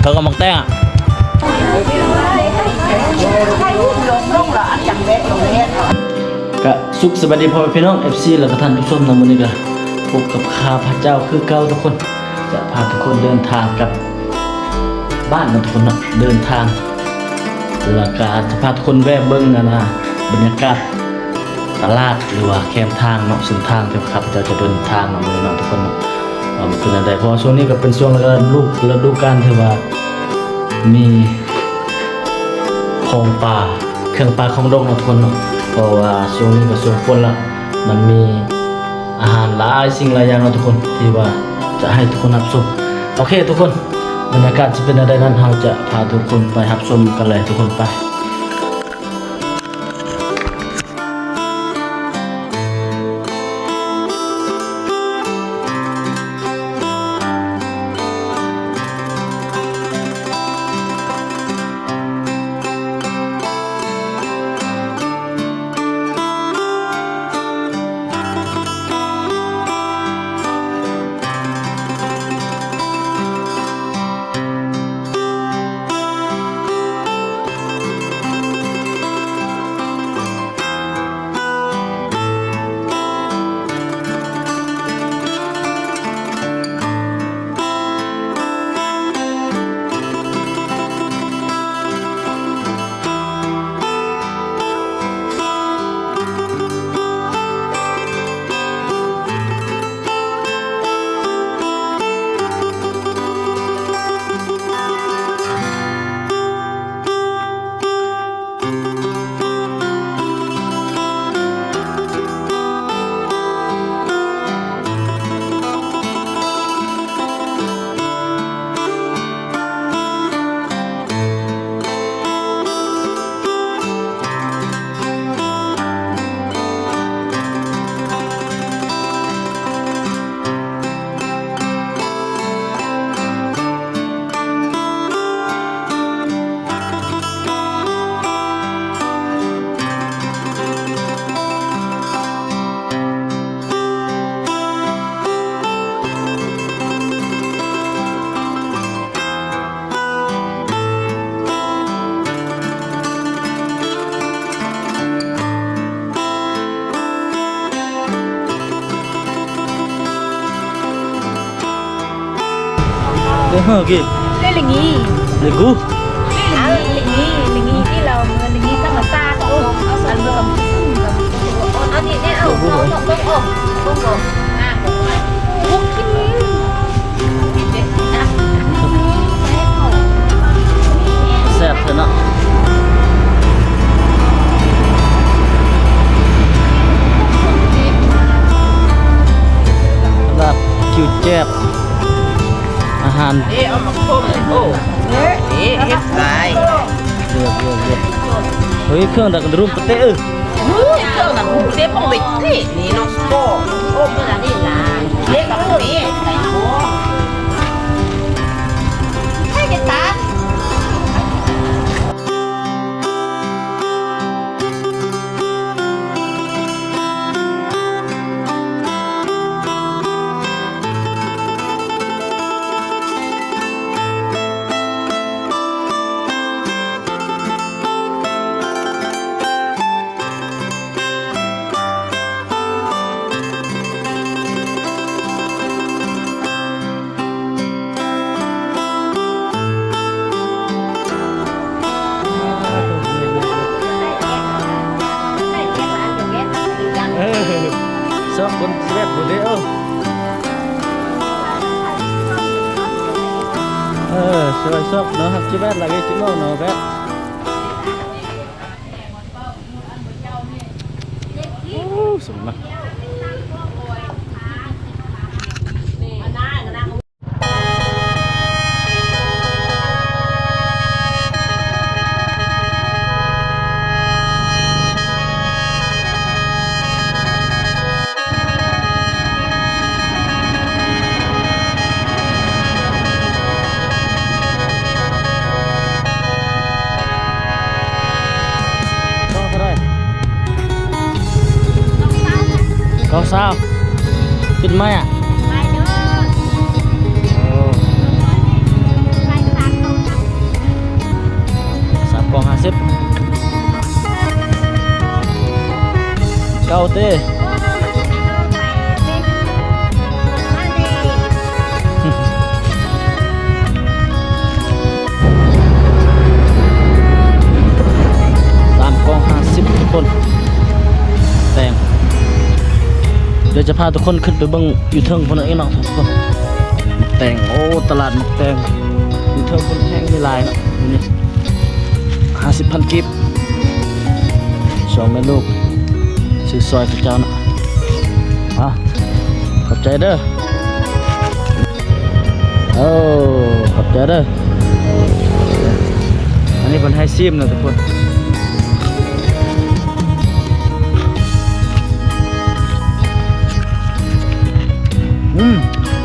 ແລ້ວກໍໝາກແຕງອະ. ກະສຸກສະບາຍດີພໍ່ແມ່ພີ່ນ້ອງ ເອັຟຊີ ແລ້ວກໍທ່ານຜູ້ຊົມເນາະ. ມື້ນີ້ກໍພົບກັບຂ້າພະເຈົ້າຄືເກົ່າທຸກຄົນ ຈະພາທຸກຄົນເດີນທາງກັບບ້ານເນາະທຸກຄົນເນາະ. ເດີນທາງ ແລ້ວກໍຈະພາທຸກຄົນແວະເບິ່ງອັນນະ ບັນຍາກາດ ຕະຫຼາດ ຫຼືວ່າແຄມທາງເນາະ, ເສັ້ນທາງທີ່ຂ້າພະເຈົ້າຈະເດີນທາງເນາະ ມື້ນີ້ເນາະທຸກຄົນເນາະ ວ່າມັນເປັນແນວໃດ. ເພາະວ່າຊ່ວງນີ້ກໍເປັນຊ່ວງລະດູ ລະດູການທີ່ວ່າມີຂອງປ່າ ເຄື່ອງປ່າຂອງດົງເນາະທຸກຄົນເນາະ. ເພາະວ່າຊ່ວງນີ້ກໍຊ່ວງຝົນລະ ມັນມີອາຫານຫຼາຍສິ່ງຫຼາຍຢ່າງເນາະທຸກຄົນ ທີ່ວ່າຈະໃຫ້ທຸກຄົນຮັບຊົມ. ໂອເຄທຸກຄົນ ບັນຍາກາດຈະເປັນແນວໃດນັ້ນ ເຮົາຈະພາທຸກຄົນໄປຮັບຊົມກັນເລີຍທຸກຄົນ ໄປ. ເດເຮີກີ ເລລິງກີ ເລກູ ເລລິງກີ ເລລິງກີ ເລລິງກີ ທີ່ເຮົາເອີ້ນເລລິງກີທຳມະຊາດ. ໂອ້ ອັນນີ້ເນາະ ເອົາ ເອົາ ເອົາ ເອົາ ເອົາ ເອົາ ເອົາ ແຊບແທ້ເນາະ ລາບ ຄິວແຈບ ອາຫານ ເອ ເອົາມາຄົມ ໂອ້ ເອ ເຮັດຫຼາຍ ເລືອກ ເລືອກ ເລືອກ ເຮີ້ຍ ເຄື່ອງດັກລຸມປະເຕະ ເອີ ເຄື່ອງດັກລຸມເຕະ ປອງເລັກ ນີ້ ນີ້ນ້ອງສະໂປ ໂອ້ ເພິ່ນອັນນີ້ຫຼາຍ ເລັກກັບເມ ໃຫ້ເປັນຕາ ເອີ ຊອກຄົນແຊບບໍ່ໄດ້ ເອີ ເອີ ຊ່ວຍຊອກເນາະ ຮັກຈິແບດລະເວຈິໂມເນາະແບດ. ໂອ້ ສົມມາ. ເກົ້າຊາວ ຂຶ້ນມາອະ ໂອ້. ເອົາເຕ້ ສາມກອງຫ້າສິບທຸກຄົນ ແຕງ ດຽວຈະພາທຸກຄົນຂຶ້ນໄປເບິ່ງຢູ່ເທິງພຸ້ນອີກເນາະທຸກຄົນ ແຕງ ໂອ້ ຕະຫຼາດໝາກແຕງຢູ່ເທິງພຸ້ນແຮງມີຫຼາຍເນາະ ນີ້ ຫ້າສິບພັນກີບ ສອງແມ່ລູກ ຊື້ຊ່ອຍເຂົາເຈົ້າເນາະ ອາ ຂອບໃຈເດີ ໂອ້ ຂອບໃຈເດີ ອັນນີ້ເພິ່ນໃຫ້ຊີມເນາະທຸກຄົນ ອືມ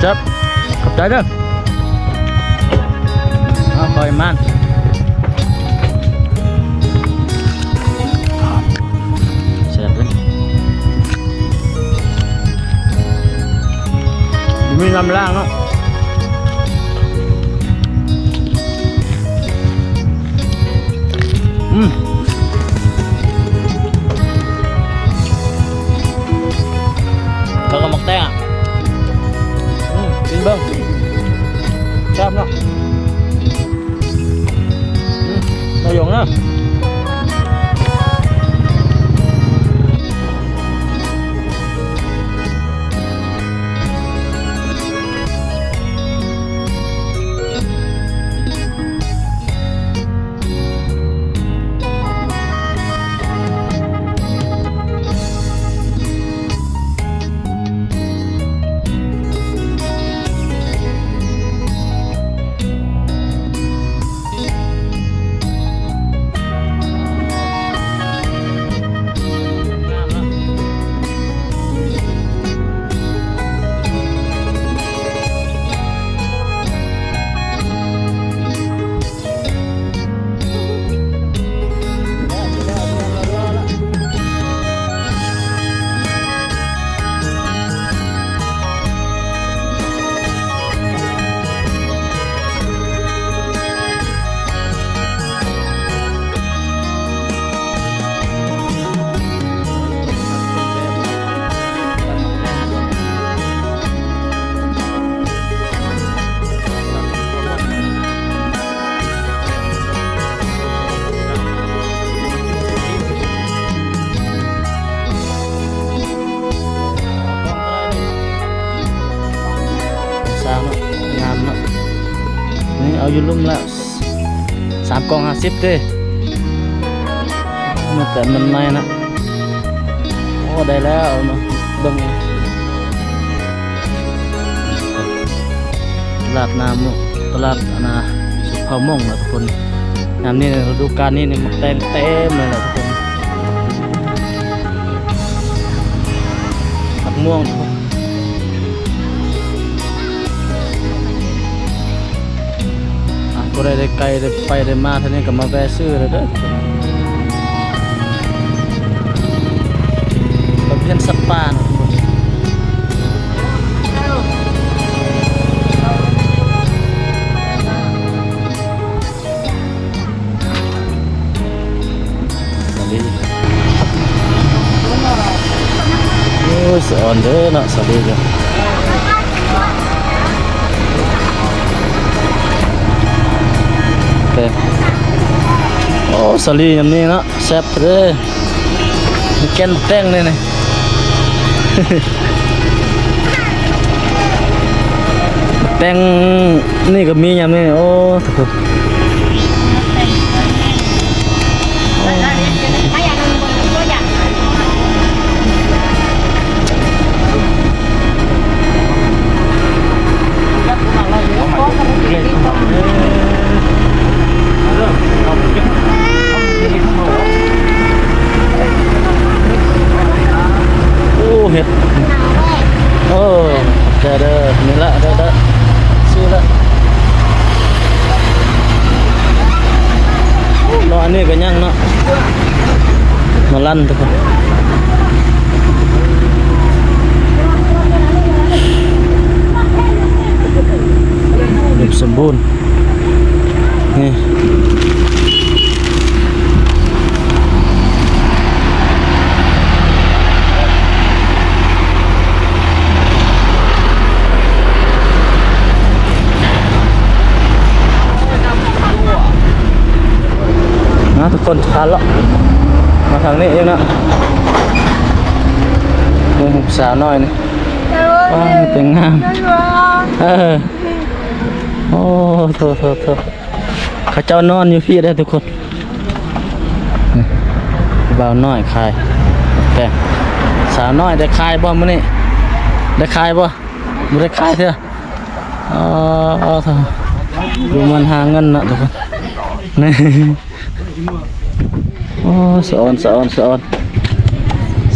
ແຊບ ຂອບໃຈເດີ. ອາ ຄອຍມັນ ແຊບເດ້ ມີນ້ຳລ້າງເນາະ ອືມ ເຂົາກໍໝາກແຕງ ອາ ອືມ ກິນເບິ່ງ ແຊບເນາະ ອືມ ມາຢອງເນາະ. ສາວເນາະ ງາມເນາະ ນີ້ເອົາຢູ່ລຸ່ມລະ ສາມກອງຫ້າສິບເດ້ ມີແຕ່ມັນໃໝ່ນະ ໂອ້ ໄດ້ແລ້ວເນາະ ເບິ່ງ ຕະຫຼາດນ້ຳ ຕະຫຼາດອັນນ່າ ສຸກເຜົ່າມົ້ງນະທຸກຄົນ ຍາມນີ້ ລະດູການນີ້ ໝາກແຕງເຕັມເລີຍນະທຸກຄົນ ໝາກມ່ວງ ອ່ະ ຜູ້ໃດໄດ້ໄກໄດ້ໄປໄດ້ມາທາງນີ້ກໍມາແວ່ຊື້ໄດ້ເດີ ໄປເຫັນສັດປ່ານະ ສາລີ ໂອ້ຍ ສະອອນເດີເນາະ ສາລີເດີ ໂອ້ ສາລີຍາມນີ້ເນາະ ແຊບເດີ ມີແກ່ນແຕ່ງເລີຍນີ້. ແຕ່ງນີ້ກໍມີຍາມນີ້ ໂອ້ ທຸກຄົນ ໂອ້ ເຫັດ ເອີ ແຕ່ເດີ ນີ້ລະ ເດີ ເດີ ຊື້ລະ ເນາະ ອັນນີ້ກໍຍັງເນາະ ມາລັນທຸກຄົນ ອຸດົມສົມບູນ. ນີ້ ໂອ້ ເນາະ ທຸກຄົນ ພາເລາະມາທາງນີ້ອີກເນາະ. ເບິ່ງສາວນ້ອຍນີ້ ວ້າວ ແຕ່ງງາມ ເອີ ໂອ້ ໂທ້ໆໆ ເຂົາເຈົ້ານອນຢູ່ພີ້ເດ້ທຸກຄົນ. ນີ້ ບ່າວນ້ອຍຂາຍແຕ່ງ ສາວນ້ອຍໄດ້ຂາຍບໍ່ມື້ນີ້? ໄດ້ຂາຍບໍ່? ບໍ່ໄດ້ຂາຍເທື່ອ. ອໍ ໂທ້ ຢູ່ມັນຫາເງິນເນາະທຸກຄົນ. ນີ້ ໂອ້ ສະອອນ ສະອອນ ສະອອນ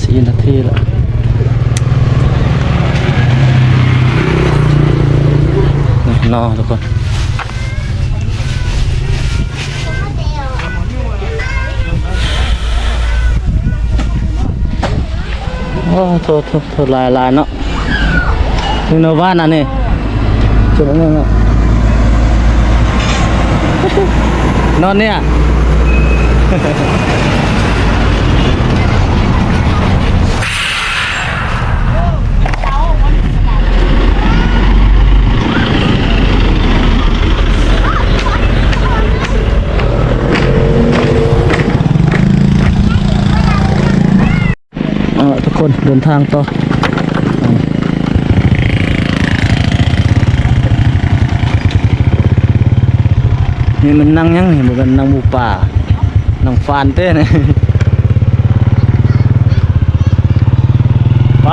ສີ່ນາທີລະເນາະທຸກຄົນ. ໂອ້ ໂທ້ໆໆ ຫຼາຍໆເນາະ. ນີ້ເນາະ ບ້ານອັນນີ້ ຈຸດອັນນີ້ເນາະ ນອນນີ້ ເອົາລະ ທຸກຄົນ ເດີນທາງຕໍ່. ນີ້ມັນນັ່ງຫຍັງນີ້? ບໍ່ແມ່ນນັ່ງໝູປ່າ ນັ່ງຟານເດ້ນີ້. ໄປ.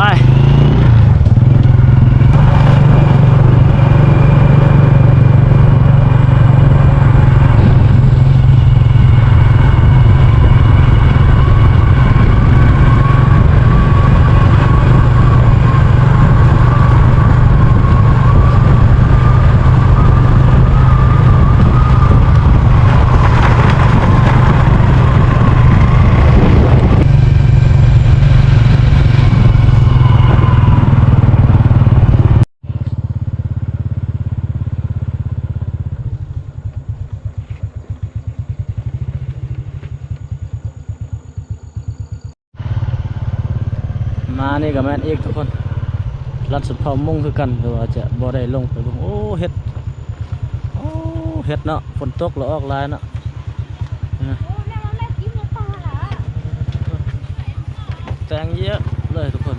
ມານີ້ກໍແມ່ນອີກທຸກຄົນ ລັດສະເພົາມຸ້ງຄືກັນ ແຕ່ວ່າຈະບໍ່ໄດ້ລົງໄປເບິ່ງ. ໂອ້ ເຫັດ ໂອ້ ເຫັດເນາະ ຝົນຕົກລະອອກຫຼາຍເນາະ. ແຕງເຍອະເລີຍທຸກຄົນ.